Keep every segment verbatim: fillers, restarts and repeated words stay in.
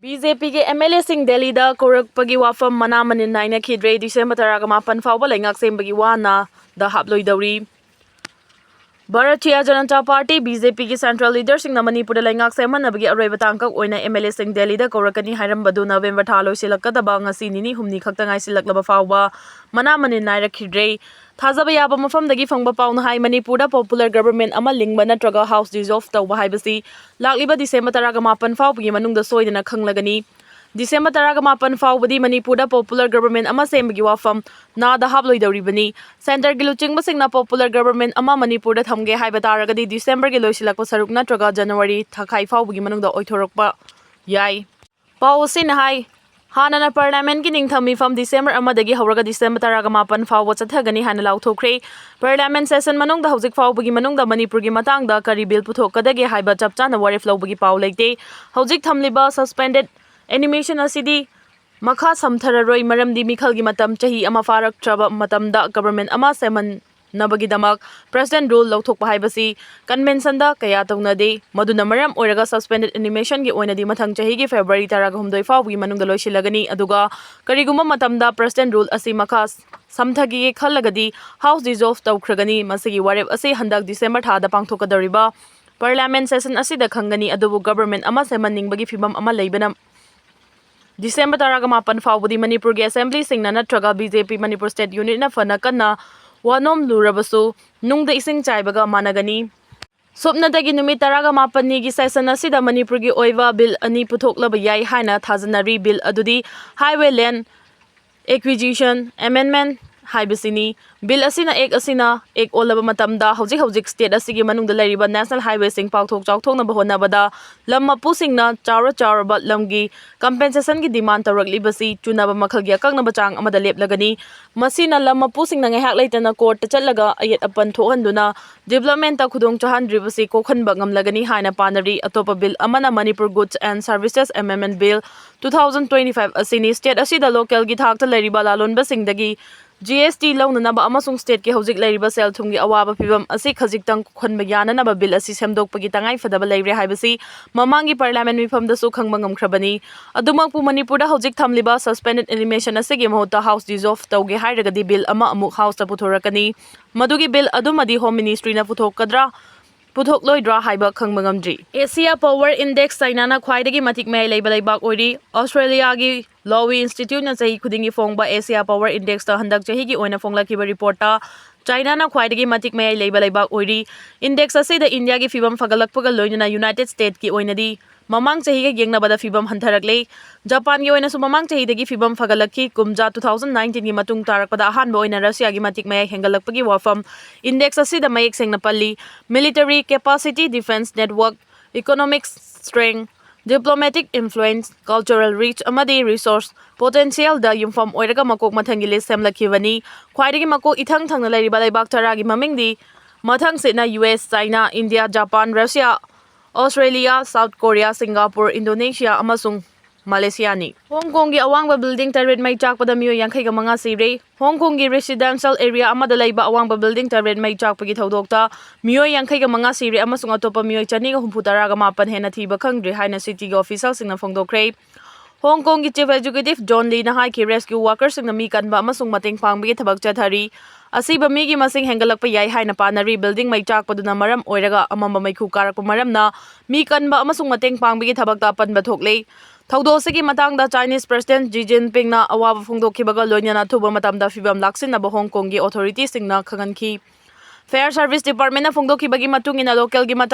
B J ꯄꯤꯒꯤ M L ꯑꯦꯁꯤꯡ ꯗꯦꯜꯂꯤꯗ ꯀꯧꯔꯛꯄꯒꯤ ꯋꯥꯐꯝ ꯃꯅꯥ ꯃꯅꯤꯟ ꯅꯥꯏꯅꯈꯤꯗ꯭ꯔꯦ꯫ ꯗꯤꯁꯦꯝꯕꯔ ꯇꯔꯥꯒ ꯃꯥꯄꯟ ꯐꯥꯎꯕ ꯂꯩꯉꯥꯛ ꯁꯦꯝꯕꯒꯤ ꯋꯥꯅꯗ ꯍꯥꯞꯂꯣꯏꯗꯧꯔꯤ꯫ Bharatiya Janata party, B J ꯄꯤꯒꯤ central leaderꯁꯤꯡꯅ ꯃꯅꯤꯄꯨꯔꯗ ꯂꯩꯉꯥꯛ ꯁꯦꯝꯍꯟꯅꯕꯒꯤ ꯑꯔꯣꯏꯕ ꯇꯥꯡꯀꯛ ꯑꯣꯏꯅ ꯑꯦꯝ ꯑꯦꯜ ꯑꯦꯁꯤꯡ ꯗꯦꯜꯂꯤꯗ ꯀꯧꯔꯛꯀꯅꯤ ꯍꯥꯏꯔꯝꯕꯗꯨ ꯅꯕꯦꯝꯕꯔ ꯊꯥ ꯂꯣꯏꯁꯤꯜꯂꯛꯀꯗꯕ ꯉꯁꯤ ꯅꯤꯅꯤ ꯍꯨꯝꯅꯤ ꯈꯛꯇ ꯉꯥꯏꯁꯤꯜꯂꯛꯂꯕ ꯐꯥꯎꯕ ꯃꯅꯥ ꯃꯅꯤꯟ ꯅꯥꯏꯔꯛꯈꯤꯗ꯭ꯔꯦ꯫ ꯊꯥꯖꯕ ꯌꯥꯕ ꯃꯐꯝꯗꯒꯤ ꯐꯪꯕ ꯄꯥꯎꯅ ꯍꯥꯏ, ꯃꯅꯤꯄꯨꯔꯗ popular government ꯑꯃ ꯂꯤꯡꯕ ꯅꯠꯇ꯭ꯔꯒ house dissolve ꯇꯧꯕ ꯍꯥꯏꯕꯁꯤ ꯂꯥꯛꯂꯤꯕ ꯗꯤꯁꯦꯝꯕꯔ ꯇꯔꯥꯒ ꯃꯥꯄꯟ ꯐꯥꯎꯕꯒꯤ ꯃꯅꯨꯡꯗ ꯁꯣꯏꯗꯅ ꯈꯪꯂꯒꯅꯤ꯫ ꯗꯤꯁꯦꯝꯕꯔ ꯇꯔꯥꯒ ꯃꯥꯄꯟ ꯐꯥꯎꯕꯗꯤ ꯃꯅꯤꯄꯨꯔꯗ popular government ꯑꯃ ꯁꯦꯝꯕꯒꯤ ꯋꯥꯐꯝ ꯅꯥꯗ ꯍꯥꯞꯂꯣꯏꯗꯧꯔꯤꯕꯅꯤ꯫ Centreꯒꯤ ꯂꯨꯆꯤꯡꯕꯁꯤꯡꯅ popular government ꯑꯃ ꯃꯅꯤꯄꯨꯔꯗ ꯊꯝꯒꯦ ꯍꯥꯏꯕ ꯇꯥꯔꯒꯗꯤ ꯗꯤꯁꯦꯝꯕꯔꯒꯤ ꯂꯣꯏꯁꯤꯜꯂꯛꯄ ꯁꯔꯨꯛ ꯅꯠꯇ꯭ꯔꯒ ꯖꯅꯋꯥꯔꯤ ꯊꯥꯈꯥꯏ ꯐꯥꯎꯕꯒꯤ ꯃꯅꯨꯡꯗ ꯑꯣꯏꯊꯣꯔꯛꯄ ꯌꯥꯏ꯫ ꯄꯥꯎ ꯑꯁꯤꯅ ꯍꯥꯏ, ꯍꯥꯟꯅꯅ Parliamentꯀꯤ ꯅꯤꯡꯊꯝ ꯃꯤꯐꯝ ꯗꯤꯁꯦꯝꯕꯔ ꯑꯃꯗꯒꯤ ꯍꯧꯔꯒ ꯗꯤꯁꯦꯝꯕꯔ ꯇꯔꯥꯒ ꯃꯥꯄꯟ ꯐꯥꯎꯕ ꯆꯠꯊꯒꯅꯤ ꯍꯥꯏꯅ ꯂꯥꯎꯊꯣꯛꯈ꯭ꯔꯦ꯫ Parliament session ꯃꯅꯨꯡꯗ ꯍꯧꯖꯤꯛ ꯐꯥꯎꯕꯒꯤ ꯃꯅꯨꯡꯗ ꯃꯅꯤꯄꯨꯔꯒꯤ ꯃꯇꯥꯡꯗ ꯀꯔꯤ bill ꯄꯨꯊꯣꯛꯀꯗꯒꯦ ꯍꯥꯏꯕ ꯆꯞ ꯆꯥꯅ ꯋꯥꯔꯦꯞ ꯂꯧꯕꯒꯤ ꯄꯥꯎ ꯂꯩꯇꯦ꯫ ꯍꯧꯖꯤꯛ ꯊꯝꯂꯤꯕ suspended animation ꯑꯁꯤꯗꯤ ꯃꯈꯥ ꯁꯝꯊꯔꯔꯣꯏ, ꯃꯔꯝꯗꯤ ꯃꯤꯈꯜꯒꯤ ꯃꯇꯝ ꯆꯍꯤ ꯑꯃ ꯐꯥꯔꯛꯇ꯭ꯔꯕ ꯃꯇꯝꯗ government ꯑꯃ ꯁꯦꯝꯍꯟꯅꯕꯒꯤꯗꯃꯛ President rule ꯂꯧꯊꯣꯛꯄ ꯍꯥꯏꯕꯁꯤ conventionꯗ ꯀꯌꯥ ꯇꯧꯅꯗꯦ꯫ ꯃꯗꯨꯅ ꯃꯔꯝ ꯑꯣꯏꯔꯒ suspended animationꯒꯤ ꯑꯣꯏꯅꯗꯤ ꯃꯊꯪ ꯆꯍꯤꯒꯤ February ꯇꯔꯥꯒ ꯍꯨꯝꯗꯣꯏ ꯐꯥꯎꯕꯒꯤ ꯃꯅꯨꯡꯗ ꯂꯣꯏꯁꯤꯜꯂꯒꯅꯤ꯫ ꯑꯗꯨꯒ ꯀꯔꯤꯒꯨꯝꯕ ꯃꯇꯝꯗ President rule ꯑꯁꯤ ꯃꯈꯥ ꯁꯝꯊꯈꯤꯒꯦ ꯈꯜꯂꯒꯗꯤ house dissolve ꯇꯧꯈ꯭ꯔꯒꯅꯤ꯫ ꯃꯁꯤꯒꯤ ꯋꯥꯔꯦꯞ ꯑꯁꯤ ꯍꯟꯗꯛ ꯗꯤꯁꯦꯝꯕꯔ ꯊꯥꯗ ꯄꯥꯡꯊꯣꯛꯀꯗꯧꯔꯤꯕ Parliament session ꯑꯁꯤꯗ ꯈꯪꯒꯅꯤ꯫ ꯑꯗꯨꯕꯨ government ꯑꯃ ꯁꯦꯝꯍꯟꯅꯤꯡꯕꯒꯤ ꯐꯤꯚꯝ ꯑꯃ ꯂꯩꯕꯅ ꯗꯤꯁꯦꯝꯕꯔ ꯇꯔꯥꯒ ꯃꯥꯄꯟ ꯐꯥꯎꯕꯗꯤ ꯃꯅꯤꯄꯨꯔꯒꯤ assemblyꯁꯤꯡꯅ ꯅꯠꯇ꯭ꯔꯒ ꯕꯤ ꯖꯦ ꯄꯤ ꯃꯅꯤꯄꯨꯔ state unitꯅ ꯐꯅ ꯀꯟꯅ ꯋꯥꯅꯣꯝꯂꯨꯔꯕꯁꯨ ꯅꯨꯡꯗ ꯏꯁꯤꯡ ꯆꯥꯏꯕꯒ ꯃꯥꯟꯅꯒꯅꯤ꯫ ꯁꯨꯞꯅꯇꯒꯤ ꯅꯨꯃꯤꯠ ꯇꯔꯥꯒ ꯃꯥꯄꯟꯅꯤꯒꯤ session ꯑꯁꯤꯗ ꯃꯅꯤꯄꯨꯔꯒꯤ ꯑꯣꯏꯕ bill ꯑꯅꯤ ꯄꯨꯊꯣꯛꯂꯕ ꯌꯥꯏ ꯍꯥꯏꯅ ꯊꯥꯖꯅꯔꯤ꯫ Bill ꯑꯗꯨꯗꯤ Highway Land Acquisition Amendment ꯍꯥꯏꯕꯁꯤꯅꯤ꯫ Bill ꯑꯁꯤꯅ, act ꯑꯁꯤꯅ act ꯑꯣꯜꯂꯕ ꯃꯇꯝꯗ ꯍꯧꯖꯤꯛ ꯍꯧꯖꯤꯛ state ꯑꯁꯤꯒꯤ ꯃꯅꯨꯡꯗ ꯂꯩꯔꯤꯕ national highwayꯁꯤꯡ ꯄꯥꯛꯊꯣꯛ ꯆꯥꯎꯊꯣꯛꯅꯕ ꯍꯣꯠꯅꯕꯗ ꯂꯝ ꯃꯄꯨꯁꯤꯡꯅ ꯆꯥꯎꯔ ꯆꯥꯎꯔꯕ ꯂꯝꯒꯤ compensationꯒꯤ demand ꯇꯧꯔꯛꯂꯤꯕꯁꯤ ꯆꯨꯅꯕ ꯃꯈꯜꯒꯤ ꯑꯀꯛꯅꯕ ꯆꯥꯡ ꯑꯃꯗ ꯂꯦꯞꯂꯒꯅꯤ꯫ ꯃꯁꯤꯅ ꯂꯝ ꯃꯄꯨꯁꯤꯡꯅ ꯉꯥꯏꯍꯥꯛ ꯂꯩꯇꯅ courtꯇ ꯆꯠꯂꯒ ꯑꯌꯦꯠ ꯑꯄꯟ ꯊꯣꯛꯍꯟꯗꯨꯅ developmentꯇ ꯈꯨꯗꯣꯡ ꯆꯥꯍꯟꯗ꯭ꯔꯤꯕꯁꯤ ꯀꯣꯛꯍꯟꯕ ꯉꯝꯂꯒꯅꯤ ꯍꯥꯏꯅ ꯄꯥꯅꯔꯤ꯫ ꯑꯇꯣꯞꯄ bill ꯑꯃꯅ Manipur Goods and Services Amendment Bill two thousand twenty-five ꯑꯁꯤꯅꯤ꯫ State ꯑꯁꯤꯗ localꯒꯤ ꯊꯥꯛꯇ ꯂꯩꯔꯤꯕ ꯂꯂꯣꯟꯕꯁꯤꯡꯗꯒꯤ ꯖꯤ ꯑꯦꯁ ꯇꯤ ꯂꯧꯅꯅꯕ ꯑꯃꯁꯨꯡ ꯁ꯭ꯇꯦꯠꯀꯤ ꯍꯧꯖꯤꯛ ꯂꯩꯔꯤꯕ ꯁꯦꯜ ꯊꯨꯝꯒꯤ ꯑꯋꯥꯕ ꯐꯤꯚꯝ ꯑꯁꯤ ꯈꯖꯤꯛꯇꯪ ꯀꯣꯛꯍꯟꯕ ꯌꯥꯅꯅꯕ ꯕꯤꯜ ꯑꯁꯤ ꯁꯦꯝꯗꯣꯛꯄꯒꯤ ꯇꯉꯥꯏ ꯐꯗꯕ ꯂꯩꯔꯦ ꯍꯥꯏꯕꯁꯤ ꯃꯃꯥꯡꯒꯤ ꯄꯥꯔꯂꯤꯌꯥꯃꯦꯟ ꯃꯤꯐꯝꯗꯁꯨ ꯈꯪꯕ ꯉꯝꯈ꯭ꯔꯕꯅꯤ꯫ ꯑꯗꯨꯃꯛꯄꯨ ꯃꯅꯤꯄꯨꯔꯗ ꯍꯧꯖꯤꯛ ꯊꯝꯂꯤꯕ suspended animation ꯑꯁꯤꯒꯤ ꯃꯍꯨꯠꯇ House dissolve ꯇꯧꯒꯦ ꯍꯥꯏꯔꯒꯗꯤ ꯕꯤꯜ ꯑꯃ ꯑꯃꯨꯛ Houseꯇ ꯄꯨꯊꯣꯔꯛꯀꯅꯤ꯫ ꯃꯗꯨꯒꯤ ꯕꯤꯜ ꯑꯗꯨꯃꯗꯤ Home Ministryꯅ ꯄꯨꯊꯣꯛꯀꯗ꯭ꯔꯥ, ꯄꯨꯊꯣꯛꯂꯣꯏꯗ꯭ꯔꯥ ꯍꯥꯏꯕ ꯈꯪꯕ ꯉꯝꯗ꯭ꯔꯤ꯫ Asia Power Index, ꯆꯥꯏꯅꯥꯅ ꯈ꯭ꯋꯥꯏꯗꯒꯤ ꯃꯇꯤꯛ ꯃꯌꯥꯏ ꯂꯩꯕ ꯂꯩꯕꯥꯛ ꯑꯣꯏꯔꯤ꯫ ꯑꯣꯁꯇ꯭ꯔꯦꯂꯤꯌꯥꯒꯤ Lowy Instituteꯅ ꯆꯍꯤ ꯈꯨꯗꯤꯡꯒꯤ ꯐꯣꯡꯕ Asia Power Indexꯇ ꯍꯟꯗꯛ ꯆꯍꯤꯒꯤ ꯑꯣꯏꯅ ꯐꯣꯡꯂꯛꯈꯤꯕ ꯔꯤꯄꯣꯔꯠꯇ ꯆꯥꯏꯅꯥꯅ ꯈ꯭ꯋꯥꯏꯗꯒꯤ ꯃꯇꯤꯛ ꯃꯌꯥꯏ ꯂꯩꯕ ꯂꯩꯕꯥꯛ ꯑꯣꯏꯔꯤ꯫ Index ꯑꯁꯤꯗ ꯏꯟꯗꯤꯌꯥꯒꯤ ꯐꯤꯕꯝ ꯐꯒꯠꯂꯛꯄꯒ ꯂꯣꯏꯅꯅ ꯌꯨꯅꯥꯏꯇꯦꯗ ꯁ꯭ꯇꯦꯠꯀꯤ ꯑꯣꯏꯅꯗꯤ ꯃꯃꯥꯡ ꯆꯍꯤꯒ ꯌꯦꯡꯅꯕꯗ ꯐꯤꯕꯝ ꯍꯟꯊꯔꯛꯂꯦ꯫ ꯖꯄꯥꯟꯒꯤ ꯑꯣꯏꯅꯁꯨ ꯃꯃꯥꯡ ꯆꯍꯤꯗꯒꯤ ꯐꯤꯕꯝ ꯐꯒꯠꯂꯛꯈꯤ꯫ ꯀꯨꯝꯖꯥ two thousand nineteenꯒꯤ ꯃꯇꯨꯡ ꯇꯥꯔꯛꯄꯗ ꯑꯍꯥꯟꯕ ꯑꯣꯏꯅ ꯔꯁꯤꯌꯥꯒꯤ ꯃꯇꯤꯛ ꯃꯌꯥꯏ ꯍꯦꯟꯒꯠꯂꯛꯄꯒꯤ ꯋꯥꯐꯝ Index ꯑꯁꯤꯗ ꯃꯌꯦꯛ ꯁꯦꯡꯅ ꯄꯜꯂꯤ꯫ Military capacity, defense network, economic strength, diplomatic influence, cultural reach ꯑꯃꯗꯤ resource potentialꯗ ꯌꯨꯝꯐꯝ ꯑꯣꯏꯔꯒ ꯃꯀꯣꯛ ꯃꯊꯪꯒꯤ list ꯁꯦꯝꯂꯛꯈꯤꯕꯅꯤ꯫ ꯈ꯭ꯋꯥꯏꯗꯒꯤ ꯃꯀꯣꯛ ꯏꯊꯪ ꯊꯪꯅ ꯂꯩꯔꯤꯕ ꯂꯩꯕꯥꯛ ꯇꯔꯥꯒꯤ ꯃꯃꯤꯡꯗꯤ ꯃꯊꯪꯁꯤꯠꯅ U S, China, India, Japan, Russia, Australia, South Korea, Singapore, Indonesia ꯑꯃꯁꯨꯡ ꯃꯂꯦꯁꯤꯌꯥꯅꯤ꯫ ꯍꯣꯡ ꯀꯣꯡꯒꯤ ꯑꯋꯥꯡꯕ building ꯇꯔꯦꯠ ꯃꯩ ꯆꯥꯛꯄꯗ ꯃꯤꯑꯣꯏ ꯌꯥꯡꯈꯩꯒ ꯃꯉꯥ ꯁꯤꯔꯦ꯫ ꯍꯣꯡ ꯀꯣꯡꯒꯤ residential area ꯑꯃꯗ ꯂꯩꯕ ꯑꯋꯥꯡꯕ building ꯇꯔꯦꯠ ꯃꯩ ꯆꯥꯛꯄꯒꯤ ꯊꯧꯗꯣꯛꯇ ꯃꯤꯑꯣꯏ ꯌꯥꯡꯈꯩꯒ ꯃꯉꯥ ꯁꯤꯔꯦ ꯑꯃꯁꯨꯡ ꯑꯇꯣꯞꯄ ꯃꯤꯑꯣꯏ ꯆꯅꯤꯒ ꯍꯨꯝꯐꯨ ꯇꯔꯥꯒ ꯃꯥꯄꯟ ꯍꯦꯟꯅ ꯊꯤꯕ ꯈꯪꯗ꯭ꯔꯤ ꯍꯥꯏꯅ cityꯒꯤ officialꯁꯤꯡꯅ ꯐꯣꯡꯗꯣꯛꯈ꯭ꯔꯦ꯫ ꯍꯣꯡ ꯀꯣꯡꯒꯤ Chief Executive John Leeꯅ ꯍꯥꯏꯈꯤ, rescue workerꯁꯤꯡꯅ ꯃꯤ ꯀꯟꯕ ꯑꯃꯁꯨꯡ ꯃꯇꯦꯡ ꯄꯥꯡꯕꯒꯤ ꯊꯕꯛ ꯆꯠꯊꯔꯤ꯫ ꯑꯁꯤꯕ ꯃꯤꯒꯤ ꯃꯁꯤꯡ ꯍꯦꯟꯒꯠꯂꯛꯄ ꯌꯥꯏ ꯍꯥꯏꯅ ꯄꯥꯅꯔꯤ꯫ Building ꯃꯩ ꯆꯥꯛꯄꯗꯨꯅ ꯃꯔꯝ ꯑꯣꯏꯔꯒ ꯑꯃꯝꯕ ꯃꯩꯈꯨ ꯀꯥꯔꯛꯄ ꯃꯔꯝꯅ ꯃꯤ ꯀꯟꯕ ꯑꯃꯁꯨꯡ ꯃꯇꯦꯡ ꯄꯥꯡꯕꯒꯤ ꯊꯕꯛꯇ ꯑꯄꯟꯕ ꯊꯣꯛꯂꯦ꯫ ꯊꯧꯗꯣꯛ ꯑꯁꯤꯒꯤ ꯃꯇꯥꯡꯗ Chinese President Xi Jinpingꯅ ꯑꯋꯥꯕ ꯐꯣꯡꯗꯣꯛꯈꯤꯕꯒ ꯂꯣꯏꯅꯅ ꯑꯊꯨꯕ ꯃꯇꯝꯗ ꯐꯤꯕꯝ ꯂꯥꯛꯁꯤꯟꯅꯕ ꯍꯣꯡ ꯀꯣꯡꯒꯤ authorityꯁꯤꯡꯅ ꯈꯪꯍꯟꯈꯤ꯫ Fire Service Departmentꯅ ꯐꯣꯡꯗꯣꯛꯈꯤꯕꯒꯤ ꯃꯇꯨꯡ ꯏꯟꯅ,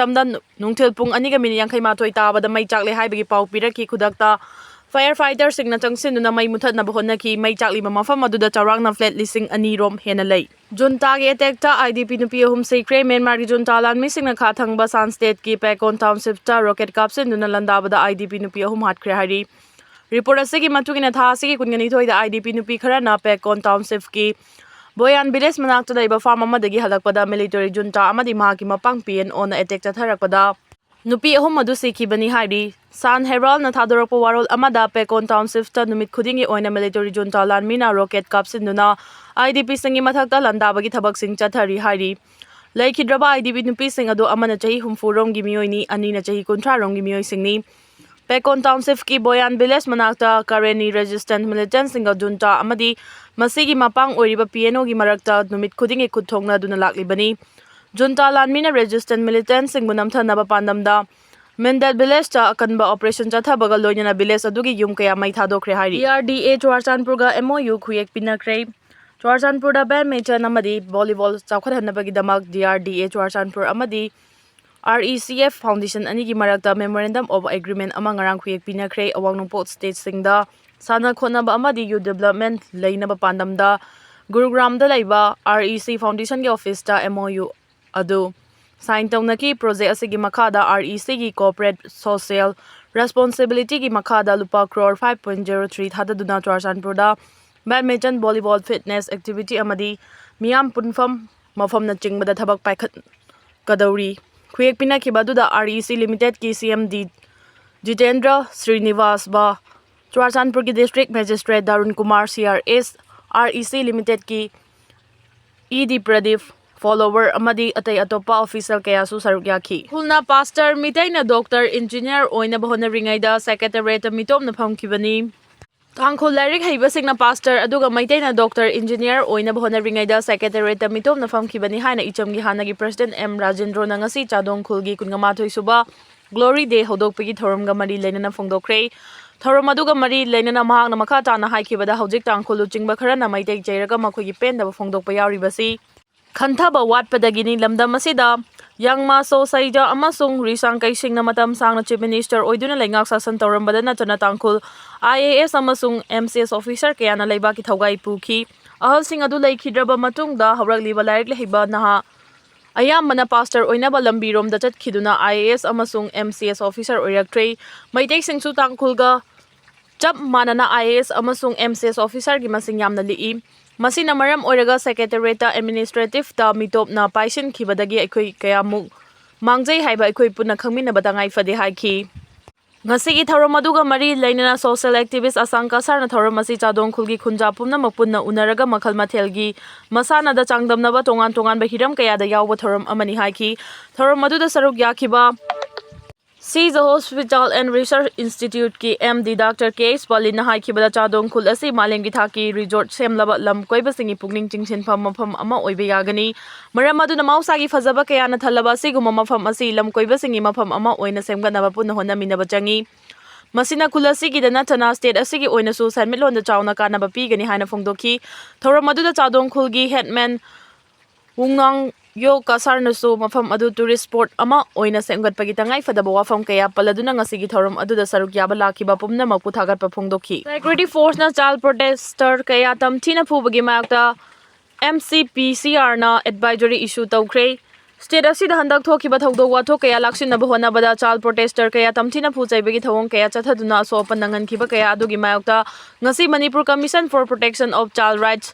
ꯅꯨꯡꯊꯤꯜ ꯄꯨꯡ ꯑꯅꯤꯒ ꯃꯤꯅꯤꯠ ꯌꯥꯡꯈꯩ ꯃꯥꯊꯣꯏ ꯇꯥꯕꯗ ꯃꯩ ꯆꯥꯛꯂꯦ ꯍꯥꯏꯕꯒꯤ ꯄꯥꯎ ꯄꯤꯔꯛꯈꯤ꯫ ꯈꯨꯗꯛꯇ fire fighterꯁꯤꯡꯅ ꯆꯪꯁꯤꯟꯗꯨꯅ ꯃꯩ ꯃꯨꯊꯠꯅꯕ ꯍꯣꯠꯅꯈꯤ꯫ ꯃꯩ ꯆꯥꯛꯂꯤꯕ ꯃꯐꯝ ꯑꯗꯨꯗ ꯆꯥꯎꯔꯥꯛꯅ flat ꯂꯤꯁꯤꯡ ꯑꯅꯤ ꯔꯣꯝ ꯍꯦꯟꯅ ꯂꯩ꯫ Juntaꯒꯤ attackꯇ I D P ꯅꯨꯄꯤ ꯑꯍꯨꯝ ꯁꯤꯈ꯭ꯔꯦ꯫ ꯃ꯭ꯌꯥꯟꯃꯥꯔꯒꯤ junta ꯂꯥꯟꯃꯤꯁꯤꯡꯅ ꯈꯥ ꯊꯪꯕ Shan stateꯀꯤ Pekon townshipꯇ rocket ꯀꯥꯞꯁꯤꯟꯗꯨꯅ ꯂꯥꯟꯗꯥꯕꯗ I D P ꯅꯨꯄꯤ ꯑꯍꯨꯝ ꯍꯥꯠꯈ꯭ꯔꯦ ꯍꯥꯏꯔꯤ꯫ Report ꯑꯁꯤꯒꯤ ꯃꯇꯨꯡ ꯏꯟꯅ, ꯊꯥ ꯑꯁꯤꯒꯤ ꯀꯨꯟꯒ ꯅꯤꯊꯣꯏꯗ I D P ꯅꯨꯄꯤ ꯈꯔꯅ Pekon townshipꯀꯤ Boyan village ꯃꯅꯥꯛꯇ ꯂꯩꯕ farm ꯑꯃꯗꯒꯤ ꯍꯜꯂꯛꯄꯗ military junta ꯑꯃꯗꯤ ꯃꯍꯥꯛꯀꯤ ꯃꯄꯥꯡ P N Oꯅ attack ꯆꯠꯊꯔꯛꯄꯗ ꯅꯨꯄꯤ ꯑꯍꯨꯝ ꯑꯗꯨ ꯁꯤꯈꯤꯕꯅꯤ ꯍꯥꯏꯔꯤ꯫ ꯁꯥꯟ ꯍꯦꯔꯥꯜꯅ ꯊꯥꯗꯣꯔꯛꯄ ꯋꯥꯔꯣꯜ ꯑꯃꯗ, ꯄꯦꯀꯣꯟ ꯇꯥꯎꯟꯁꯤꯞꯇ ꯅꯨꯃꯤꯠ ꯈꯨꯗꯤꯡꯒꯤ ꯑꯣꯏꯅ ꯃꯤꯂꯤꯇꯔꯤ ꯖꯨꯟꯇꯥ ꯂꯥꯟꯃꯤꯅ ꯔꯣꯀꯦꯠ ꯀꯥꯞꯁꯤꯟꯗꯨꯅ IDPꯁꯤꯡꯒꯤ ꯃꯊꯛꯇ ꯂꯥꯟꯗꯥꯕꯒꯤ ꯊꯕꯛꯁꯤꯡ ꯆꯠꯊꯔꯤ ꯍꯥꯏꯔꯤ꯫ ꯂꯩꯈꯤꯗ꯭ꯔꯕ IDP ꯅꯨꯄꯤꯁꯤꯡ ꯑꯗꯨ ꯑꯃꯅ ꯆꯍꯤ ꯍꯨꯝꯐꯨ ꯔꯣꯝꯒꯤ ꯃꯤꯑꯣꯏꯅꯤ, ꯑꯅꯤꯅ ꯆꯍꯤ ꯀꯨꯟꯊ꯭ꯔꯥ ꯔꯣꯝꯒꯤ ꯃꯤꯑꯣꯏꯁꯤꯡꯅꯤ꯫ ꯄꯦꯀꯣꯟ ꯇꯥꯎꯟꯁꯤꯞꯀꯤ ꯕꯣꯌꯥꯟ ꯚꯤꯂꯦꯖ ꯃꯅꯥꯛꯇ ꯀꯔꯦꯅꯤ ꯔꯦꯖꯤꯁꯇꯦꯟ ꯃꯤꯂꯤꯇꯦꯟꯁꯤꯡꯒ ꯖꯨꯟꯇꯥ ꯑꯃꯗꯤ ꯃꯁꯤꯒꯤ ꯃꯄꯥꯡ ꯑꯣꯏꯔꯤꯕ PNOꯒꯤ ꯃꯔꯛꯇ ꯅꯨꯃꯤꯠ ꯈꯨꯗꯤꯡꯒꯤ ꯈꯨꯠ ꯊꯣꯛꯅꯗꯨꯅ ꯂꯥꯛꯂꯤꯕꯅꯤ꯫ ꯖꯨꯟꯇꯥ ꯂꯥꯟꯃꯤꯅ ꯔꯦꯖꯤꯁꯇꯦꯟ ꯃꯤꯂꯤꯇꯦꯟꯁꯤꯡꯕꯨ ꯅꯝꯊꯅꯕ ꯄꯥꯟꯗꯝꯗ ꯃꯦꯟꯗꯦꯠ ꯚꯤꯂꯦꯖꯇ ꯑꯀꯟꯕ ꯑꯣꯄꯔꯦꯁꯟ ꯆꯠꯊꯕꯒ ꯂꯣꯏꯅꯅ ꯚꯤꯂꯦꯖ ꯑꯗꯨꯒꯤ ꯌꯨꯝ ꯀꯌꯥ ꯃꯩ ꯊꯥꯗꯣꯛꯈ꯭ꯔꯦ ꯍꯥꯏꯔꯤ꯫ DRDA ꯆꯨꯔꯥꯆꯥꯟꯄꯨꯔꯒ MOU ꯈꯨꯌꯦꯛ ꯄꯤꯅꯈ꯭ꯔꯦ꯫ ꯆꯨꯔꯥꯆꯥꯟꯄꯨꯔꯗ badminton ꯑꯃꯗꯤ volleyball ꯆꯥꯎꯈꯠꯍꯟꯅꯕꯒꯤꯗꯃꯛ DRDA ꯆꯨꯔꯥꯆꯥꯟꯄꯨꯔ ꯑꯃꯗꯤ RECF Foundation ꯑꯅꯤꯒꯤ ꯃꯔꯛꯇ Memorandum of Agreement ꯑꯃ ꯉꯔꯥꯡ ꯈꯨꯌꯦꯛ ꯄꯤꯅꯈ꯭ꯔꯦ꯫ ꯑꯋꯥꯡ ꯅꯣꯡꯄꯣꯛ ꯁ꯭ꯇꯦꯠꯁꯤꯡꯗ ꯁꯥꯟꯅ ꯈꯣꯠꯅꯕ ꯑꯃꯗꯤ youth development ꯂꯩꯅꯕ ꯄꯥꯟꯗꯝꯗ ꯒꯨꯔꯨꯒ꯭ꯔꯥꯝꯗ ꯂꯩꯕ REC Foundationꯒꯤ ꯑꯣꯐꯤꯁꯇ MOU ꯑꯗꯨ ꯁꯥꯏꯟ ꯇꯧꯅꯈꯤ꯫ ꯄ꯭ꯔꯣꯖꯦꯛ ꯑꯁꯤꯒꯤ ꯃꯈꯥꯗ RECꯒꯤ corporate social responsibilityꯒꯤ ꯃꯈꯥꯗ ꯂꯨꯄꯥ crore five point zero three ꯊꯥꯗꯗꯨꯅ ꯆꯨꯔꯥꯆꯥꯟꯄꯨꯔꯗ badminton, volleyball, fitness activity ꯑꯃꯗꯤ ꯃꯤꯌꯥꯝ ꯄꯨꯟꯐꯝ ꯃꯐꯝꯅꯆꯤꯡꯕꯗ ꯊꯕꯛ ꯄꯥꯏꯈꯠꯀꯗꯧꯔꯤ꯫ ꯈꯨꯌꯦꯛ ꯄꯤꯅꯈꯤꯕ ꯑꯗꯨꯗ REC Limitedꯀꯤ CMD ꯖꯤꯇꯦꯟꯗ꯭ꯔ ꯁ꯭ꯔꯤꯅꯤꯕꯥꯁꯕ, ꯆꯨꯔꯥꯆꯥꯟꯄꯨꯔꯒꯤ District Magistrate ꯗꯥꯔꯨꯟ Kumar, CRS, REC Limitedꯀꯤ ED Pradeep, follower ꯑꯃꯗꯤ ꯑꯇꯩ ꯑꯇꯣꯞꯄ official ꯀꯌꯥꯁꯨ ꯁꯔꯨꯛ ꯌꯥꯈꯤ꯫ ꯈꯨꯜꯅ ꯄꯥꯁꯇꯔ ꯃꯤꯇꯩꯅ ꯗꯣꯛꯇꯔ, ꯏꯟꯖꯤꯅꯤꯌꯔ ꯑꯣꯏꯅꯕ ꯍꯣꯠꯅꯔꯤꯉꯩꯗ ꯁꯦꯀ꯭ꯔꯦꯇꯔꯤꯌꯦꯠꯇ ꯃꯤꯇꯣꯞꯅ ꯐꯝꯈꯤꯕꯅꯤ꯫ ꯇꯥꯡꯈꯨꯜ ꯂꯥꯏꯔꯤꯛ ꯍꯩꯕꯁꯤꯡꯅ ꯄꯥꯁꯇꯔ ꯑꯗꯨꯒ ꯃꯩꯇꯩꯅ ꯗꯣꯛꯇꯔ, ꯏꯟꯖꯤꯅꯤꯌꯔ ꯑꯣꯏꯅꯕ ꯍꯣꯠꯅꯔꯤꯉꯩꯗ ꯁꯦꯀ꯭ꯔꯦꯇꯔꯤꯌꯦꯠꯇ ꯃꯤꯇꯣꯞꯅ ꯐꯝꯈꯤꯕꯅꯤ ꯍꯥꯏꯅ ꯏꯆꯝꯒꯤ ꯍꯥꯟꯅꯒꯤ president ꯑꯦꯝ ꯔꯥꯖꯦꯟꯗ꯭ꯔꯣꯅ ꯉꯁꯤ ꯆꯥꯗꯣꯡ ꯈꯨꯜꯒꯤ ꯀꯨꯟꯃꯉꯥ ꯁꯨꯕ Glory Day ꯍꯧꯗꯣꯛꯄꯒꯤ ꯊꯧꯔꯝꯒ ꯃꯔꯤ ꯂꯩꯅꯅ ꯐꯣꯡꯗꯣꯛꯈ꯭ꯔꯦ꯫ ꯊꯧꯔꯝ ꯑꯗꯨꯒ ꯃꯔꯤ ꯂꯩꯅꯅ ꯃꯍꯥꯛꯅ ꯃꯈꯥ ꯇꯥꯅ ꯍꯥꯏꯈꯤꯕꯗ, ꯍꯧꯖꯤꯛ ꯇꯥꯡꯈꯨꯜ ꯂꯨꯆꯤꯡꯕ ꯈꯔꯅ ꯃꯩꯇꯩ ꯆꯩꯔꯒ ꯃꯈꯣꯏꯒꯤ ꯄꯦꯟꯗꯕ ꯐꯣꯡꯗꯣꯛꯄ ꯌꯥꯎꯔꯤꯕꯁꯤ ꯈꯟꯊꯕ ꯋꯥꯠꯄꯗꯒꯤꯅꯤ꯫ ꯂꯝꯗꯝ ꯑꯁꯤꯗ ꯌꯥꯡꯃꯥ ꯁꯣ ꯁꯩꯖ ꯑꯃꯁꯨꯡ ꯔꯤꯁꯥꯡ ꯀꯩꯁꯤꯡꯅ ꯃꯇꯝ ꯁꯥꯡꯅ Chief Minister ꯑꯣꯏꯗꯨꯅ ꯂꯩꯉꯥꯛ ꯁꯥꯁꯟ ꯇꯧꯔꯝꯕꯗ ꯅꯠꯇꯅ ꯇꯥꯡꯈꯨꯜ IAS ꯑꯃꯁꯨꯡ MCS officer ꯀꯌꯥꯅ ꯂꯩꯕꯥꯛꯀꯤ ꯊꯧꯒꯥꯏ ꯄꯨꯈꯤ꯫ ꯑꯍꯜꯁꯤꯡ ꯑꯗꯨ ꯂꯩꯈꯤꯗ꯭ꯔꯕ ꯃꯇꯨꯡꯗ ꯍꯧꯔꯛꯂꯤꯕ ꯂꯥꯏꯔꯤꯛ ꯂꯩꯕ ꯅꯍꯥ ꯑꯌꯥꯝꯕꯅ ꯄꯥꯁꯇꯔ ꯑꯣꯏꯅꯕ ꯂꯝꯕꯤꯔꯣꯝꯗ ꯆꯠꯈꯤꯗꯨꯅ IAS ꯑꯃꯁꯨꯡ MCS officer ꯑꯣꯏꯔꯛꯇ꯭ꯔꯦ꯫ ꯃꯩꯇꯩꯁꯤꯡꯁꯨ ꯇꯥꯡꯈꯨꯜꯒ ꯆꯞ ꯃꯥꯟꯅꯅ IAS ꯑꯃꯁꯨꯡ MCS officerꯒꯤ ꯃꯁꯤꯡ ꯌꯥꯝꯅ ꯂꯤꯛꯏ꯫ ꯃꯁꯤꯅ ꯃꯔꯝ ꯑꯣꯏꯔꯒ ꯁꯦꯀ꯭ꯔꯦꯇꯔꯤꯌꯦꯠꯇ administrativeꯇ ꯃꯤꯇꯣꯞꯅ ꯄꯥꯏꯁꯤꯟꯈꯤꯕꯗꯒꯤ ꯑꯩꯈꯣꯏ ꯀꯌꯥꯃꯨꯛ ꯃꯥꯡꯖꯩ ꯍꯥꯏꯕ ꯑꯩꯈꯣꯏ ꯄꯨꯟꯅ ꯈꯪꯃꯤꯟꯅꯕ ꯇꯉꯥꯏ ꯐꯗꯦ ꯍꯥꯏꯈꯤ꯫ ꯉꯁꯤꯒꯤ ꯊꯧꯔꯝ ꯑꯗꯨꯒ ꯃꯔꯤ ꯂꯩꯅꯅ social activist ꯑꯁꯥꯡ ꯀꯁꯥꯔꯅ ꯊꯧꯔꯝ ꯑꯁꯤ ꯆꯥꯗꯣꯡ ꯈꯨꯜꯒꯤ ꯈꯨꯟꯖꯥ ꯄꯨꯝꯅꯃꯛ ꯄꯨꯟꯅ ꯎꯅꯔꯒ ꯃꯈꯜ ꯃꯊꯦꯜꯒꯤ ꯃꯁꯥꯟꯅꯗ ꯆꯥꯡꯗꯝꯅꯕ ꯇꯣꯉꯥꯟ ꯇꯣꯉꯥꯟꯕ ꯍꯤꯔꯝ ꯀꯌꯥꯗ ꯌꯥꯎꯕ ꯊꯧꯔꯝ ꯑꯃꯅꯤ ꯍꯥꯏꯈꯤ꯫ ꯊꯧꯔꯝ ꯑꯗꯨꯗ ꯁꯔꯨꯛ ꯌꯥꯈꯤꯕ Seizure Hospital and Research Instituteꯀꯤ MD Doctor K H ꯄꯥꯂꯤꯟꯅ ꯍꯥꯏꯈꯤꯕꯗ, ꯆꯥꯗꯣꯡ ꯈꯨꯜ ꯑꯁꯤ ꯃꯥꯂꯦꯝꯒꯤ ꯊꯥꯛꯀꯤ resort ꯁꯦꯝꯂꯕ ꯂꯝ ꯀꯣꯏꯕꯁꯤꯡꯒꯤ ꯄꯨꯛꯅꯤꯡ ꯆꯤꯡꯁꯤꯟꯐꯝ ꯃꯐꯝ ꯑꯃ ꯑꯣꯏꯕ ꯌꯥꯒꯅꯤ꯫ ꯃꯔꯝ ꯑꯗꯨꯅ ꯃꯍꯧꯁꯥꯒꯤ ꯐꯖꯕ ꯀꯌꯥꯅ ꯊꯜꯂꯕ ꯑꯁꯤꯒꯨꯝꯕ ꯃꯐꯝ ꯑꯁꯤ ꯂꯝ ꯀꯣꯏꯕꯁꯤꯡꯒꯤ ꯃꯐꯝ ꯑꯃ ꯑꯣꯏꯅ ꯁꯦꯝꯒꯠꯅꯕ ꯄꯨꯟꯅ ꯍꯣꯠꯅꯃꯤꯟꯅꯕ ꯆꯪꯏ꯫ ꯃꯁꯤꯅ ꯈꯨꯜ ꯑꯁꯤꯒꯤꯗ ꯅꯠꯇꯅ state ꯑꯁꯤꯒꯤ ꯑꯣꯏꯅꯁꯨ ꯁꯦꯟꯃꯤꯠꯂꯣꯟꯗ ꯆꯥꯎꯅ ꯀꯥꯟꯅꯕ ꯄꯤꯒꯅꯤ ꯍꯥꯏꯅ ꯐꯣꯡꯗꯣꯛꯈꯤ꯫ ꯊꯧꯔꯝ ꯑꯗꯨꯗ ꯆꯥꯗꯣꯡ ꯈꯨꯜꯒꯤ headman ꯋꯨꯡꯅꯥꯡ ꯌꯣ ꯀꯁꯥꯔꯅꯁꯨ ꯃꯐꯝ ꯑꯗꯨ tourist spot ꯑꯃ ꯑꯣꯏꯅ ꯁꯦꯝꯒꯠꯄꯒꯤ ꯇꯉꯥꯏꯐꯗꯕ ꯋꯥꯐꯝ ꯀꯌꯥ ꯄꯜꯂꯗꯨꯅ ꯉꯁꯤꯒꯤ ꯊꯧꯔꯝ ꯑꯗꯨꯗ ꯁꯔꯨꯛ ꯌꯥꯕ ꯂꯥꯛꯈꯤꯕ ꯄꯨꯝꯅꯃꯛꯄꯨ ꯊꯥꯒꯠꯄ ꯐꯣꯡꯗꯣꯛꯈꯤ꯫ Security forceꯅ child protester ꯀꯌꯥ ꯇꯝꯊꯤꯅ ꯐꯨꯕꯒꯤ ꯃꯥꯌꯣꯛꯇ MCPCRꯅ advisory issue ꯇꯧꯈ꯭ꯔꯦ꯫ State ꯑꯁꯤꯗ ꯍꯟꯗꯛ ꯊꯣꯛꯈꯤꯕ ꯊꯧꯗꯣꯛ ꯋꯥꯊꯣꯛ ꯀꯌꯥ ꯂꯥꯛꯁꯤꯟꯅꯕ ꯍꯣꯠꯅꯕꯗ child protester ꯀꯌꯥ ꯇꯝꯊꯤꯅ ꯐꯨ ꯆꯩꯕꯒꯤ ꯊꯧꯑꯣꯡ ꯀꯌꯥ ꯆꯠꯊꯗꯨꯅ ꯑꯁꯣꯛ ꯑꯄꯟ ꯅꯪꯍꯟꯈꯤꯕ ꯀꯌꯥ ꯑꯗꯨꯒꯤ ꯃꯥꯌꯣꯛꯇ ꯉꯁꯤ Manipur Commission for Protection of Child Rights,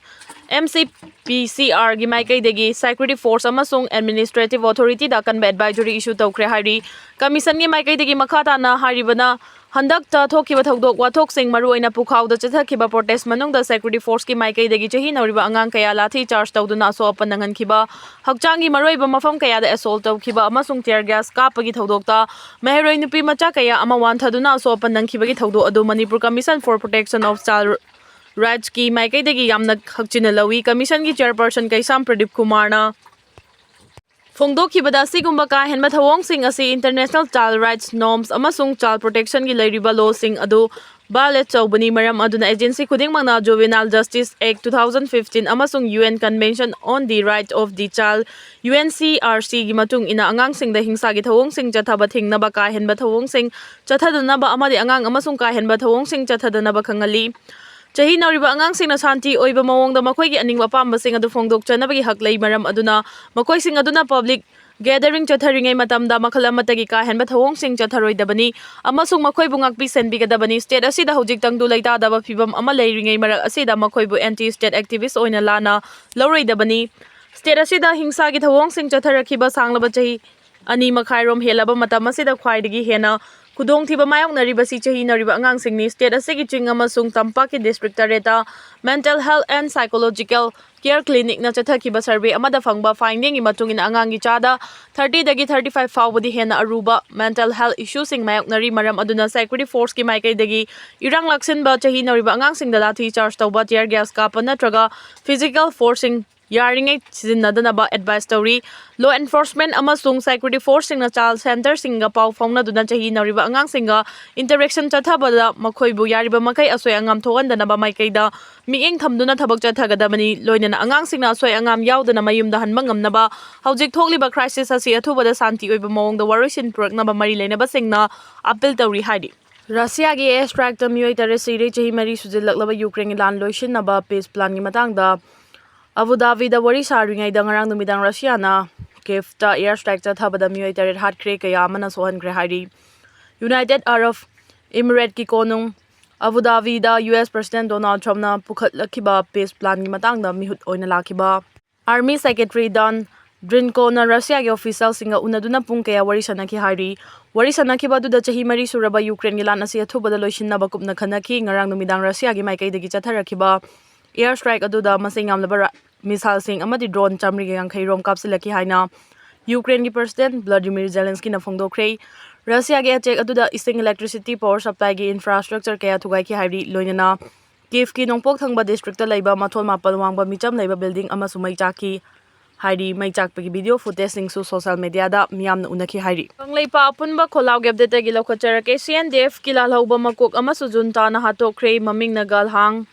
MCPCRꯒꯤ ꯃꯥꯏꯀꯩꯗꯒꯤ security force ꯑꯃꯁꯨꯡ administrative authorityꯗ ꯑꯀꯟꯕ advisory issue ꯇꯧꯈ꯭ꯔꯦ ꯍꯥꯏꯔꯤ꯫ Commissionꯒꯤ ꯃꯥꯏꯀꯩꯗꯒꯤ ꯃꯈꯥ ꯇꯥꯅ ꯍꯥꯏꯔꯤꯕꯅ ꯍꯟꯗꯛꯇ ꯊꯣꯛꯈꯤꯕ ꯊꯧꯗꯣꯛ ꯋꯥꯊꯣꯛꯁꯤꯡ, ꯃꯔꯨꯑꯣꯏꯅ ꯄꯨꯈꯥꯎꯗ ꯆꯠꯊꯈꯤꯕ protest ꯃꯅꯨꯡꯗ security forceꯀꯤ ꯃꯥꯏꯀꯩꯗꯒꯤ ꯆꯍꯤ ꯅꯧꯔꯤꯕ ꯑꯉꯥꯡ ꯀꯌꯥ ꯂꯥꯊꯤ charge ꯇꯧꯗꯨꯅ ꯑꯁꯣꯛ ꯑꯄꯟ ꯅꯪꯍꯟꯈꯤꯕ, ꯍꯛꯆꯥꯡꯒꯤ ꯃꯔꯨꯑꯣꯏꯕ ꯃꯐꯝ ꯀꯌꯥꯗ assault ꯇꯧꯈꯤꯕ ꯑꯃꯁꯨꯡ tear gas ꯀꯥꯞꯄꯒꯤ ꯊꯧꯗꯣꯛꯇ ꯃꯍꯩꯔꯣꯏ ꯅꯨꯄꯤ ꯃꯆꯥ ꯀꯌꯥ ꯑꯃ ꯋꯥꯟꯊꯗꯨꯅ ꯑꯁꯣꯛ ꯑꯄꯟ ꯅꯪꯈꯤꯕꯒꯤ ꯊꯧꯗꯣꯛ ꯑꯗꯨ Manipur Commission for Protection of Child Rightsꯀꯤ ꯃꯥꯏꯀꯩꯗꯒꯤ ꯌꯥꯝꯅ ꯍꯛꯆꯤꯟꯅ ꯂꯧꯏ꯫ Commissionꯒꯤ chairperson ꯀꯩꯁꯥꯝ ꯄ꯭ꯔꯗꯤꯞ ꯀꯨꯃꯥꯔꯅ ꯐꯣꯡꯗꯣꯛꯈꯤꯕꯗ, ꯑꯁꯤꯒꯨꯝꯕ ꯀꯥ ꯍꯦꯟꯕ ꯊꯧꯑꯣꯡꯁꯤꯡ ꯑꯁꯤ international child rights norms ꯑꯃꯁꯨꯡ child protectionꯒꯤ ꯂꯩꯔꯤꯕ lawꯁꯤꯡ ꯑꯗꯨ violate ꯇꯧꯕꯅꯤ꯫ ꯃꯔꯝ ꯑꯗꯨꯅ agency ꯈꯨꯗꯤꯡꯃꯛꯅ Juvenile Justice Act two thousand fifteen ꯑꯃꯁꯨꯡ UN Convention on the Right of the Child, UNCRCꯒꯤ ꯃꯇꯨꯡ ꯏꯟꯅ ꯑꯉꯥꯡꯁꯤꯡꯗ ꯍꯤꯡꯁꯥꯒꯤ ꯊꯧꯑꯣꯡꯁꯤꯡ ꯆꯠꯊꯕ ꯊꯤꯡꯅꯕ, ꯀꯥ ꯍꯦꯟꯕ ꯊꯧꯑꯣꯡꯁꯤꯡ ꯆꯠꯊꯗꯅꯕ ꯑꯃꯗꯤ ꯑꯉꯥꯡ ꯑꯃꯁꯨꯡ ꯀꯥ ꯍꯦꯟꯕ ꯊꯧꯑꯣꯡꯁꯤꯡ ꯆꯠꯊꯗꯅꯕ ꯈꯪꯍꯜꯂꯤ꯫ ꯆꯍꯤ ꯅꯧꯔꯤꯕ ꯑꯉꯥꯡꯁꯤꯡꯅ ꯁꯥꯟꯇꯤ ꯑꯣꯏꯕ ꯃꯑꯣꯡꯗ ꯃꯈꯣꯏꯒꯤ ꯑꯅꯤꯡꯕ ꯑꯄꯥꯝꯕꯁꯤꯡ ꯑꯗꯨ ꯐꯣꯡꯗꯣꯛꯆꯅꯕꯒꯤ ꯍꯛ ꯂꯩ꯫ ꯃꯔꯝ ꯑꯗꯨꯅ ꯃꯈꯣꯏꯁꯤꯡ ꯑꯗꯨꯅ public gathering ꯆꯠꯊꯔꯤꯉꯩ ꯃꯇꯝꯗ ꯃꯈꯜ ꯑꯃꯠꯇꯒꯤ ꯀꯥ ꯍꯦꯟꯕ ꯊꯧꯑꯣꯡꯁꯤꯡ ꯆꯠꯊꯔꯣꯏꯗꯕꯅꯤ ꯑꯃꯁꯨꯡ ꯃꯈꯣꯏꯕꯨ ꯉꯥꯛꯄꯤ ꯁꯦꯟꯕꯤꯒꯗꯕꯅꯤ꯫ State ꯑꯁꯤꯗ ꯍꯧꯖꯤꯛ ꯇꯪꯗꯨ ꯂꯩꯇꯥꯗꯕ ꯐꯤꯚꯝ ꯑꯃ ꯂꯩꯔꯤꯉꯩ ꯃꯔꯛ ꯑꯁꯤꯗ ꯃꯈꯣꯏꯕꯨ anti state activist ꯑꯣꯏꯅ ꯂꯥꯟꯅ ꯂꯧꯔꯣꯏꯗꯕꯅꯤ꯫ State ꯑꯁꯤꯗ ꯍꯤꯡꯁꯥꯒꯤ ꯊꯧꯑꯣꯡꯁꯤꯡ ꯆꯠꯊꯔꯛꯈꯤꯕ ꯁꯥꯡꯂꯕ ꯆꯍꯤ ꯑꯅꯤ ꯃꯈꯥꯏꯔꯣꯝ ꯍꯦꯜꯂꯕ ꯃꯇꯝ ꯑꯁꯤꯗ ꯈ꯭ꯋꯥꯏꯗꯒꯤ ꯍꯦꯟꯅ ꯈꯨꯗꯣꯡꯊꯤꯕ ꯃꯥꯌꯣꯛꯅꯔꯤꯕꯁꯤ ꯆꯍꯤ ꯅꯧꯔꯤꯕ ꯑꯉꯥꯡꯁꯤꯡꯅꯤ꯫ State ꯑꯁꯤꯒꯤ ꯆꯤꯡ ꯑꯃꯁꯨꯡ ꯇꯝꯄꯥꯛꯀꯤ district ꯇꯔꯦꯠꯇ mental health and psychological care clinic ꯅ ꯆꯠꯊꯈꯤꯕ survey ꯑꯃꯗ ꯐꯪꯕ finding ꯒꯤ ꯃꯇꯨꯡ ꯏꯟꯅ ꯑꯉꯥꯡꯒꯤ ꯆꯥꯗ thirty ꯗꯒꯤ thirty five ꯐꯥꯎꯕꯗꯤ ꯍꯦꯟꯅ ꯑꯔꯨꯕ mental health issue ꯁꯤꯡ ꯃꯥꯌꯣꯛꯅꯔꯤ꯫ ꯃꯔꯝ ꯑꯗꯨꯅ security force ꯀꯤ ꯃꯥꯏꯀꯩꯗꯒꯤ ꯏꯔꯥꯡ ꯂꯥꯛꯁꯤꯟꯕ, ꯆꯍꯤ ꯅꯧꯔꯤꯕ ꯑꯉꯥꯡꯁꯤꯡꯗ ꯂꯥꯊꯤ charge ꯇꯧꯕ, tear gas ꯀꯥꯞꯄ ꯅꯠꯇ꯭ꯔꯒ physical force ꯁꯤꯡ ꯌꯥꯔꯤꯉꯩ ꯁꯤꯖꯤꯟꯅꯗꯅꯕ advice ꯇꯧꯔꯤ꯫ Law enforcement ꯑꯃꯁꯨꯡ security force ꯁꯤꯡꯅ child center ꯁꯤꯡꯒ ꯄꯥꯎ ꯐꯥꯎꯅꯗꯨꯅ ꯆꯍꯤ ꯅꯧꯔꯤꯕ ꯑꯉꯥꯡꯁꯤꯡꯒ interaction ꯆꯠꯊꯕꯗ ꯃꯈꯣꯏꯕꯨ ꯌꯥꯔꯤꯕ ꯃꯈꯩ ꯑꯁꯣꯏ ꯑꯉꯥꯝ ꯊꯣꯛꯍꯟꯗꯅꯕ ꯃꯥꯏꯀꯩꯗ ꯃꯤꯠꯌꯦꯡ ꯊꯝꯗꯨꯅ ꯊꯕꯛ ꯆꯠꯊꯒꯗꯕꯅꯤ꯫ ꯂꯣꯏꯅꯅ ꯑꯉꯥꯡꯁꯤꯡꯅ ꯑꯁꯣꯏ ꯑꯉꯥꯝ ꯌꯥꯎꯗꯅ ꯃꯌꯨꯝꯗ ꯍꯟꯕ ꯉꯝꯅꯕ ꯍꯧꯖꯤꯛ ꯊꯣꯛꯂꯤꯕ crisis ꯑꯁꯤ ꯑꯊꯨꯕꯗ ꯁꯥꯟꯇꯤ ꯑꯣꯏꯕ ꯃꯑꯣꯡꯗ ꯋꯥꯔꯣꯏꯁꯤꯟ ꯄꯨꯔꯛꯅꯕ ꯃꯔꯤ ꯂꯩꯅꯕꯁꯤꯡꯅ appeal ꯇꯧꯔꯤ ꯍꯥꯏꯔꯤ꯫ ꯔꯁꯤꯌꯥꯒꯤ air strike ꯇ ꯃꯤꯑꯣꯏ ꯇꯔꯦꯠ ꯁꯤꯔꯦ꯫ ꯆꯍꯤ ꯃꯔꯤ ꯁꯨꯖꯤꯜꯂꯛꯂꯕ ꯌꯨꯀ꯭ꯔꯦꯟꯒꯤ ꯂꯥꯟ ꯂꯣꯏꯁꯤꯟꯅꯕ peace plan ꯒꯤ ꯃꯇꯥꯡꯗ ꯑꯕꯨ ꯙꯥꯕꯤꯗ ꯋꯥꯔꯤ ꯁꯥꯔꯤꯉꯩꯗ ꯉꯔꯥꯡ ꯅꯨꯃꯤꯗꯥꯡ ꯔꯁꯤꯌꯥꯅ ꯀꯤꯚꯇ air strike ꯆꯠꯊꯕꯗ ꯃꯤꯑꯣꯏ ꯇꯔꯦꯠ ꯍꯥꯠꯈ꯭ꯔꯦ, ꯀꯌꯥ ꯑꯃꯅ ꯁꯣꯛꯍꯟꯈ꯭ꯔꯦ ꯍꯥꯏꯔꯤ꯫ United Arab Emirates ꯀꯤ ꯀꯣꯅꯨꯡ Abu ꯙꯥꯕꯤꯗ U S President Donald Trump ꯅ ꯄꯨꯈꯠꯂꯛꯈꯤꯕ peace plan ꯒꯤ ꯃꯇꯥꯡꯗ ꯃꯤꯍꯨꯠ ꯑꯣꯏꯅ ꯂꯥꯛꯈꯤꯕ Army Secretary Dan Drinko ꯅ ꯔꯁꯤꯌꯥꯒꯤ official ꯁꯤꯡꯒ ꯎꯅꯗꯨꯅ ꯄꯨꯡ ꯀꯌꯥ ꯋꯥꯔꯤ ꯁꯥꯟꯅꯈꯤ ꯍꯥꯏꯔꯤ꯫ ꯋꯥꯔꯤ ꯁꯥꯟꯅꯈꯤꯕ ꯑꯗꯨꯗ ꯆꯍꯤ ꯃꯔꯤ ꯁꯨꯔꯕ ꯌꯨꯀ꯭ꯔꯦꯟꯒꯤ ꯂꯥꯟ ꯑꯁꯤ ꯑꯊꯨꯕꯗ ꯂꯣꯏꯁꯤꯟꯅꯕ ꯀꯨꯞꯅ ꯈꯟꯅꯈꯤ꯫ ꯉꯔꯥꯡ ꯅꯨꯃꯤꯗꯥꯡ ꯔꯁꯤꯌꯥꯒꯤ ꯃꯥꯏꯀꯩꯗꯒꯤ ꯆꯠꯊꯔꯛꯈꯤꯕ air strike ꯑꯗꯨꯗ ꯃꯁꯤꯡ ꯌꯥꯝꯂꯕ ꯔ-, missile ꯁꯤꯡ ꯑꯃꯗꯤ drone ꯆꯥꯃꯔꯤꯒ ꯌꯥꯡꯈꯩ ꯔꯣꯝ ꯀꯥꯞꯁꯤꯜꯂꯛꯈꯤ ꯍꯥꯏꯅ ꯌꯨꯀ꯭ꯔꯦꯟꯒꯤ President Volodymyr Zelensky ꯅ ꯐꯣꯡꯗꯣꯛꯈ꯭ꯔꯦ꯫ ꯔꯁꯤꯌꯥꯒꯤ attack ꯑꯗꯨꯗ ꯏꯁꯤꯡ, electricity, power supply ꯒꯤ infrastructure ꯀꯌꯥ ꯊꯨꯒꯥꯏꯈꯤ ꯍꯥꯏꯔꯤ꯫ ꯂꯣꯏꯅꯅ ꯀꯤꯚꯀꯤ ꯅꯣꯡꯄꯣꯛ ꯊꯪꯕ district ꯇ ꯂꯩꯕ ꯃꯊꯣꯟ ꯃꯥꯄꯜ ꯋꯥꯡꯕ ꯃꯤꯆꯝ ꯂꯩꯕ building ꯑꯃꯁꯨ ꯃꯩ ꯆꯥꯛꯈꯤ ꯍꯥꯏꯔꯤ꯫ ꯃꯩ ꯆꯥꯛꯄꯒꯤ video footage ꯁꯤꯡꯁꯨ social media ꯗ ꯃꯤꯌꯥꯝꯅ ꯎꯅꯈꯤ ꯍꯥꯏꯔꯤ꯫ ꯀꯪꯂꯩꯄꯥꯛ ꯑꯄꯨꯟꯕ ꯈꯣꯜꯂꯥꯎꯒꯤ update ꯇꯒꯤ ꯂꯧꯈꯠꯆꯔꯛꯀꯦ꯫ C N D F ꯀꯤ ꯂꯥꯜꯍꯧꯕ ꯃꯀꯣꯛ ꯑꯃꯁꯨ junta ꯅ ꯍꯥꯠꯇꯣꯛꯈ꯭ꯔꯦ꯫ ꯃꯃꯤꯡꯅ ꯒꯜꯍꯥꯡ